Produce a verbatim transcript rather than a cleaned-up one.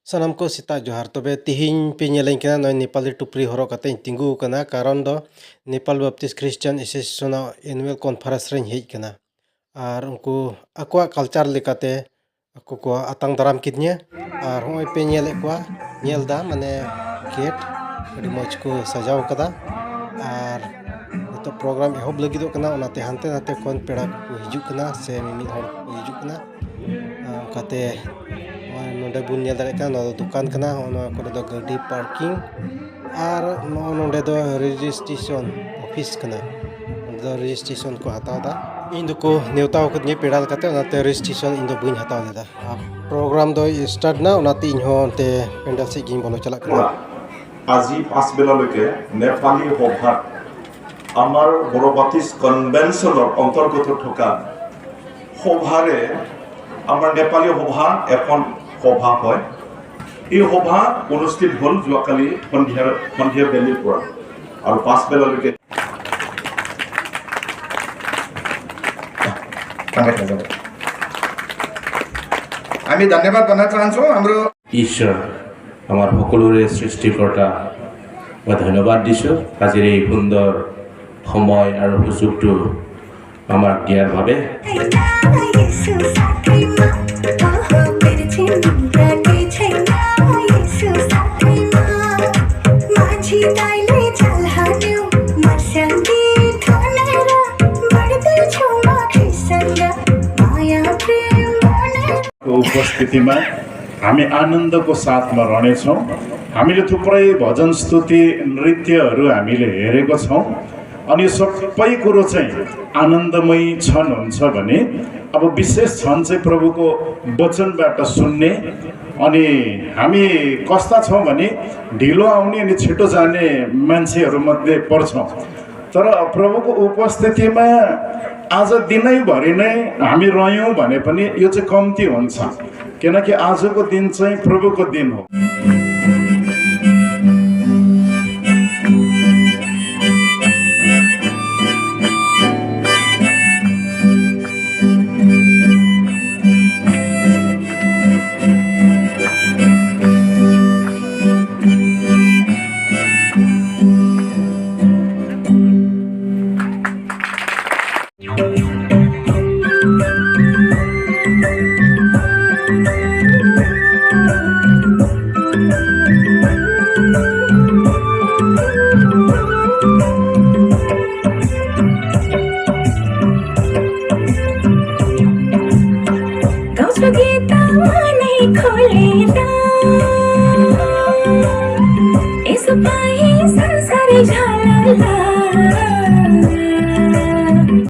ᱥᱟᱱᱟᱢ ᱠᱚ ᱥᱮᱛᱟᱜ ᱡᱚᱦᱟᱨ᱾ ᱛᱚᱵᱮ ᱛᱤᱦᱤᱧ ᱯᱮ ᱧᱮᱞᱮᱧ ᱠᱟᱱᱟ, ᱱᱚᱜᱼᱚᱭ ᱱᱮᱯᱟᱞᱤ ᱴᱩᱯᱨᱤ ᱦᱚᱨᱚᱜ ᱠᱟᱛᱮ ᱤᱧ ᱛᱤᱸᱜᱩ ᱟᱠᱟᱱᱟ᱾ ᱠᱟᱨᱚᱱ ᱫᱚ ᱱᱮᱯᱟᱞ ᱵᱟᱯᱴᱤᱥᱴ ᱠᱷᱨᱤᱥᱴᱟᱱ ᱮᱥᱳᱥᱤᱭᱮᱥᱚᱱ ᱟᱜ ᱮᱱᱩᱣᱟᱞ ᱠᱚᱱᱯᱷᱟᱨᱮᱱᱥ ᱨᱮᱧ ᱦᱮᱡ ᱟᱠᱟᱱᱟ᱾ ᱟᱨ ᱩᱱᱠᱩ ᱟᱠᱚᱣᱟᱜ ᱠᱟᱞᱪᱟᱨ ᱞᱮᱠᱟᱛᱮ ᱟᱠᱚ ᱠᱚ ᱟᱛᱟᱝ ᱫᱟᱨᱟᱢ ᱠᱤᱫᱤᱧᱟ᱾ ᱟᱨ ᱦᱚᱸᱜᱼᱚᱭ ᱯᱮ ᱧᱮᱞᱮᱫ ᱠᱚᱣᱟ, ᱧᱮᱞ ᱫᱟ, ᱢᱟᱱᱮ, ᱜᱮᱴ ᱟᱹᱰᱤ ᱢᱚᱡᱽ ᱠᱚ ᱥᱟᱡᱟᱣ ᱠᱟᱫᱟ᱾ ᱟᱨ ᱱᱤᱛᱚᱜ ᱯᱨᱳᱜᱨᱟᱢ ᱮᱦᱚᱵ ᱞᱟᱹᱜᱤᱫᱚᱜ ᱠᱟᱱᱟ, ᱚᱱᱟᱛᱮ ᱦᱟᱱᱛᱮ ᱱᱟᱛᱮ ᱠᱷᱚᱱ ᱯᱮᱲᱟ ᱠᱚᱠᱚ ᱦᱤᱡᱩᱜ ᱠᱟᱱᱟ ᱥᱮ ᱢᱤᱢᱤᱫ ᱦᱚᱲ ᱠᱚᱠᱚ ᱦᱤᱡᱩᱜ ᱠᱟᱱᱟ᱾ ᱟᱨ ᱚᱱᱠᱟᱛᱮ ᱱᱚᱜᱼᱚᱭ ᱱᱚᱰᱮ ᱵᱚᱱ ᱧᱮᱞ ᱫᱟᱲᱮᱭᱟᱜ ᱠᱟᱱᱟ, ᱱᱚᱣᱟ ᱫᱚ ᱫᱚᱠᱟᱱ ᱠᱟᱱᱟ᱾ ᱦᱚᱸᱜᱼᱚ ᱱᱚᱣᱟ ᱠᱚᱨᱮ ᱫᱚ ᱜᱟᱹᱰᱤ ᱯᱟᱨᱠᱤᱝ ᱟᱨ ᱱᱚᱜᱼᱚ ᱱᱚᱰᱮ ᱫᱚ ᱨᱮᱡᱤᱥᱴᱨᱮᱥᱚᱱ ᱚᱯᱷᱤᱥ ᱠᱟᱱᱟ᱾ ᱱᱚᱰᱮ ᱫᱚ ᱨᱮᱡᱤᱥᱴᱨᱮᱥᱚᱱ ᱠᱚ ᱦᱟᱛᱟᱣ ᱮᱫᱟ᱾ ᱤᱧ ᱫᱚᱠᱚ ᱱᱮᱣᱛᱟ ᱟᱠᱟᱫᱤᱧᱟ ᱯᱮᱲᱟ ᱞᱮᱠᱟᱛᱮ, ᱚᱱᱟᱛᱮ ᱨᱮᱡᱤᱥᱴᱨᱮᱥᱚᱱ ᱤᱧ ᱫᱚ ᱵᱟᱹᱧ ᱦᱟᱛᱟᱣ ᱞᱮᱫᱟ᱾ ᱟᱨ ᱯᱨᱳᱜᱨᱟᱢ ᱫᱚ ᱥᱴᱟᱨᱴ ᱮᱱᱟ, ᱚᱱᱟᱛᱮ ᱤᱧ ᱦᱚᱸ ᱚᱱᱛᱮ ᱯᱮᱱᱰᱮᱞ ᱥᱮᱫ ᱜᱤᱧ ᱵᱚᱞᱚ ᱪᱟᱞᱟᱜ ᱠᱟᱱᱟ᱾ আজি পাছবেলালৈকে নেপালী সভাত আমাৰ বড়ো বাপ্টিষ্ট কনভেনশ্যনৰ অন্তৰ্গত থকা সভাৰে আমাৰ নেপালী সভা এখন সভা হয়। এই সভা অনুষ্ঠিত হ'ল যোৱাকালি সন্ধিয়া, সন্ধিয়া বেলিৰ পৰা আৰু পাছবেলালৈকে। আমি ধন্যবাদ জনাব চাহান্সু हाम्रो। ঈশ্বৰ, আমাৰ সকলোৰে সৃষ্টিকৰ্তা, মই ধন্যবাদ দিছোঁ আজিৰ এই সুন্দৰ সময় আৰু সুযোগটো আমাক দিয়াৰ বাবে। उपस्थितिमा हामी आनन्दको साथमा रहनेछौँ। हामीले थुप्रै भजन स्तुति नृत्यहरू हामीले हेरेको छौँ। अनि सबै कुरो चाहिँ आनन्दमय क्षण हुन्छ भने अब विशेष क्षण चाहिँ प्रभुको वचनबाट सुन्ने। अनि हामी कस्ता छौँ भने ढिलो आउने अनि छिटो जाने मान्छेहरू मध्ये पर्छौँ। तर प्रभुको उपस्थितिमा आज दिनैभरि नै हामी रह्यौँ भने पनि यो चाहिँ कम्ती हुन्छ, किनकि आजको दिन चाहिँ प्रभुको दिन हो। Is pahi sansari jhalala.